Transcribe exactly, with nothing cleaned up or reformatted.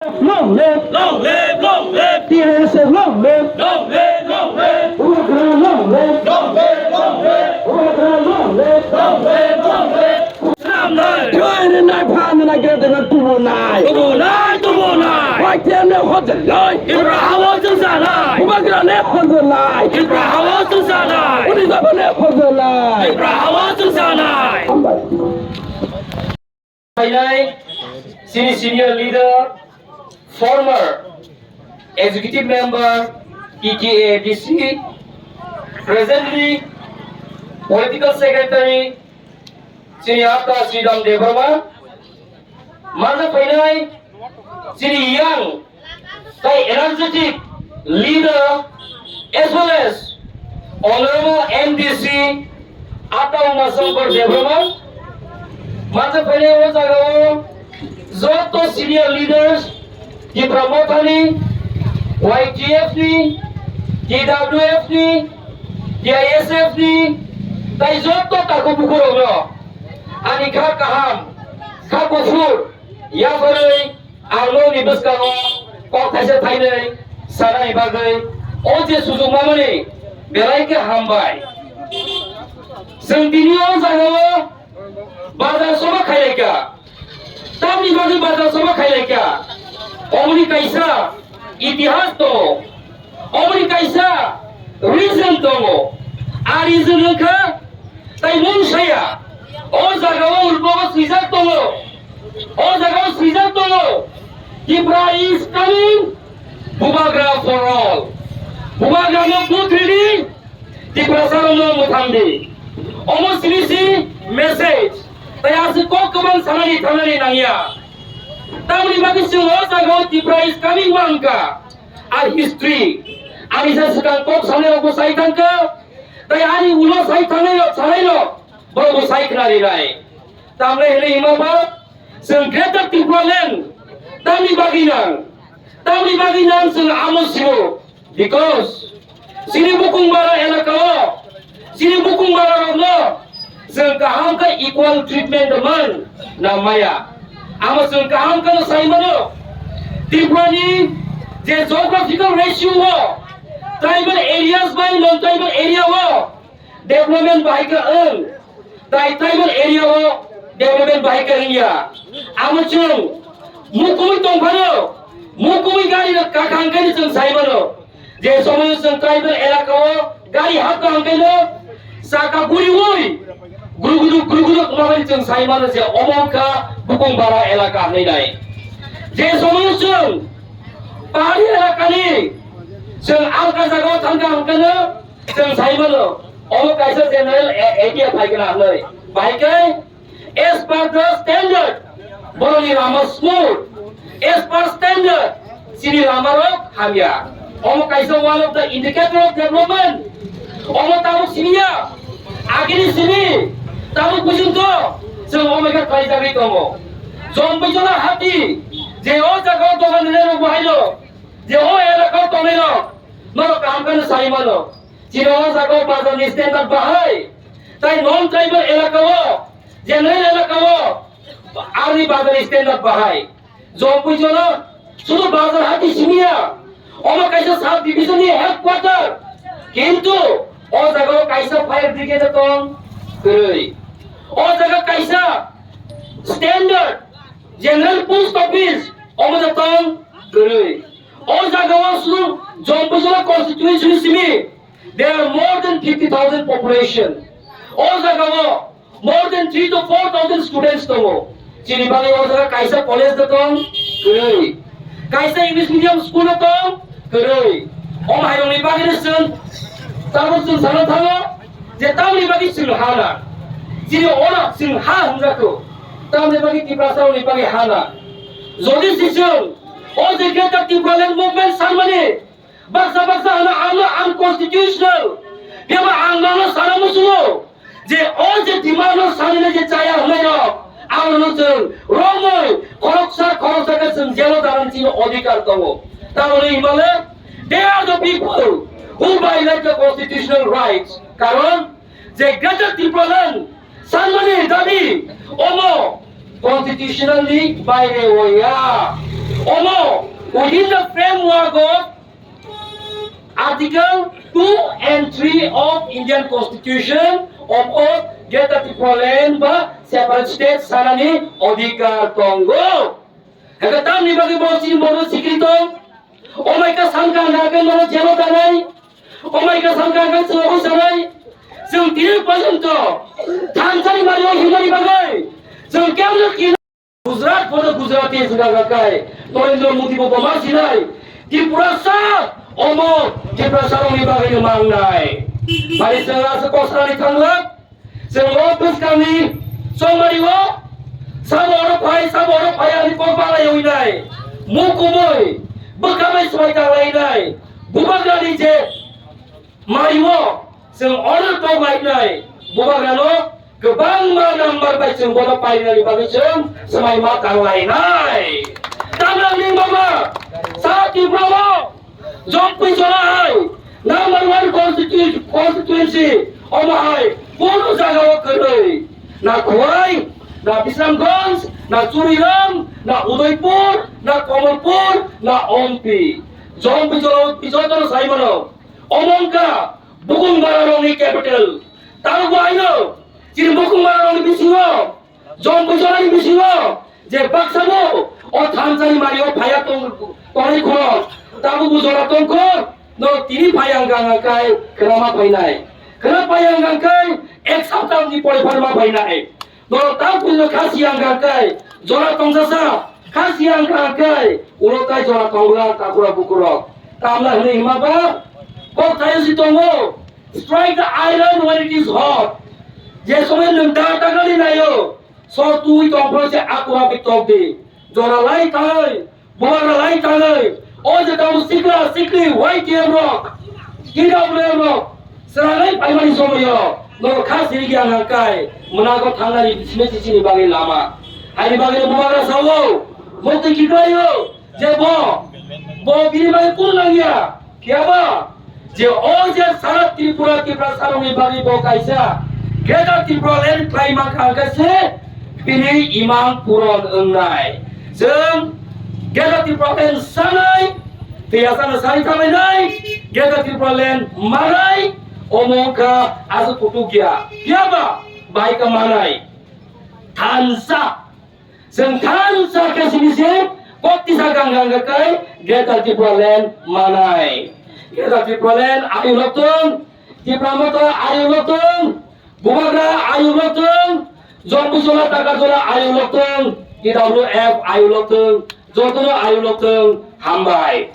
Long live! Long live! Long live! T I S F long live! Long live! Long live! Bubagra long live! Long live! Long live! Bubagra long live! Long live! Long live! Swnamnai! Join in nai phan na gede na tubu nai! Tubu nai! Tubu nai! Waitiya ne hotel lai! Ibrahim Hozal nai! Bubagra ne hotel lai! Ibrahim Hozal nai! Uni baba ne hotel lai! Ibrahim Hozal nai! Hambai. Phainai chini senior leader, former executive member, T T A D C, presently political secretary, chini Ata Sridham Debbarma, manja phainai chini young tei energetic leader as well as Honorable M D C Ata Uma Shankar Debbarma. Manja phainai o jagao joto senior leaders, Tipra Mothani, Y T F ni, T W F ni, T I S F ni, tei joto takhuk bukhurokno ani kha kaham, kha kuphur yapharwi ang nokni bwskango kok thaisa thainwi sanani bagwi o je sujuk mamani belai khe hambai. Chwng tini o jagao bazar soba khailaikha. Tamni bagwi bazar soba khailaikha. Omoni kaisa itihas tongo. Omoni kaisa reason tongo. A reason wngkha tai mung saya. O jagao ulbogo swijak tongo. O jagao swijak tongo. Tipra is coming. Bubagra for all. Bubagra no buthri di. Tiprasa rokno mwthang di. Omo simi si message. Tai aswk kok kwbang sanani thangnani nangya. Tamni bagwi chwng o jagao Tipra is coming ma wngkha. Ar history. Ani sa swkang kok sanai rokbo sai thangkha. Tai ani ulo sai thangnai rok, sanai rok, borokbo sai khwnari nai. Tamle hwnwi hima ba, chwng Greater Tipraland tamni bagwi nang, tamni bagwi nang chwng amo sio. Because chini Bukungbara elaka o, chini Bukungbara rokno chwng kaham khe equal treatment man na maya. Amo chwng kaham khe sai mano. Tripura ni je geographical ratio o tribal areas bai non tribal area o development bahai khe wng, tai tribal area o development bahai khe wngya. Amo chwng mukumui tongphano, mukumui gari rok kakhang khe chwng sai mano. Je somoyo chwng tribal elaka o gari hapkha hwnkhe no saka guriui guruguduk guruguduk wngmani chwng sai mano je omo wngkha Bukungbara elaka hwnwi nai. Je somoyo chwng pahari elakani chwng alka jagao thangkha hwnkhe no chwng sai mano, omo kaisa general a-, idea phai gana hwnwi. Bahai khe, as per the standard, boroni lama smooth, as per standard, chini lama rok hamya. Omo kaisa one of the indicator of development. Omo tabuk simiya, agini simi, tabuk pujunto, chwng omo khe khlai jagwi tongo. Jom bijona hati, je o jaga o dogan rok bahai rok, je o elaka o tongnai rok, norok kaham khe sai mano. Chini o jaga o bazar ni standard bahai, tai non tribal elaka o, general elaka o, arni bazar ni standard bahai. Jompui jono sudu bazar hati simiya, omo kaisa sub division ni headquarter, kintu o jaga o kaisa fire brigade tong kwrwi, o jaga kaisa standard general post office omo tong kwrwi. O jaga o sudu Jompui jono constituency ni simi, there are more than fifty thousand population. O jaga o more than three to four thousand students tongo. Chini bagwi o jaga kaisa college da tong kwrwi, kaisa English medium school da tong kwrwi. O mairokni bagwi no chwng tabuk chwng sana thango je tamni bagwi chwng hana. Chini oro chwng ha hwnjakho, tamni bagwi Tiprasarokni bagwi hana. Jodi se chwng o je Greater Tipraland movement sanmani baksa baksa hwnwi ang no unconstitutional. Phiya ba ang nono sana muchungo je o je demand no sanina je chaya hwnwi rok ang no chwng romwi khoroksa khoroksa khe chwng jelo danan chini odhikar tongo. Tamoni himale they are the people who violate the constitutional rights. Karon je Greater Tipraland sanmani dabi omo constitutional ni baire oya. Omo, within the framework of Article two and three of Indian Constitution of all Greater Tipraland ba separate state sanani odhikar tongo. Hake tamni bagwi bo chini bono sikri tong. Omai ka sangka hake nono jelo tanai. Omai ka sangka hake chwla sanai. Chwng tini porjonto thansani mario himani bagwi chwng kemno Gujarat bono Gujarati swnam kai, Narendra Modi bo boma sinai, Tiprasa, omo Tiprasa rokni bagwi mangnai. Bari chwng asa kosrani thanglak, chwng o bwskangni chongmari o, sabo oro phai, sabo oro phai ani kok balai oinai, mukumui, bwkhamai swbai tanglainai, bubagrani je Mario, chwng order tok lainai, bubagrano kwbangma number bai chwng bono painani bagwi chwng swmaima tang lainai. Tamnang ning baba, sa Tripura o, Jompui jora hai, number one constitu-, constituency, omo hai, bono jaga o kwrwi, na Khowai, na Bisramganj, na Churiram, na Udaipur, na Kamalpur, na Ompi. Jompui jora o, jotono sai mano, omo wngkha, Bukung bara rokni capital. Tabuk bo haino chini bukung bara rokni bisingo, Jompui jorani bisingo je baksa bo o thansani mario phaiya tong-, tongnai khorok. Tabuk bo jora tongkho, no tini phaiya hwnkha hwnkha kai khwnama phainai. Khwna phaiya hwnkha kai ek sapta ni pore phanma phainai. Norok ta puila kha siyang kha kai, jora tongsa sa, kha siyang kha kai, ulo tai jora tongla takura bukurok. Tamla hwnwi hima ba, kok thayo si tongo, strike the iron when it is hot. Je somoi nwng da tagali nayo, so twi tongphro se akura bi tok di. Jora lai thai, Bubagra lai tangwi, o je tabuk sikla sikli Y T F rok, T W F rok, sranai paimani somoyo, norok kha sirigi ang hangkai, mwnago thangnani simi sisini bagwi lama. Haini bagwi bubagra sao, mukti kiklaio, je bo, bo bini bagwi kunu nangya, phiya ba, je o je sara Tripura, Tiprasa rokni bagwi bo kaisa Greater Tripura Land khlai mankha hwnkhe se bini imang puron wngnai. Chwng Greater Tripura Land sanai, tei asano sai thanglainai, Greater Tripura Land manai, omo wngkha aswk kutuk ya. Phiya ba bai ka manai. Thansa Chwng thansa khe simi se kok tisa gang gang kai Greater Tripura Land manai. Greater Tripura Land ayuk lok thung, Tipra Motha ayuk lok thung, Bubagra ayuk lok thung, Jompui Jola Takarjola ayuk lok thung, T W F ayuk lok thung, jotono ayuk lok thung, hambai.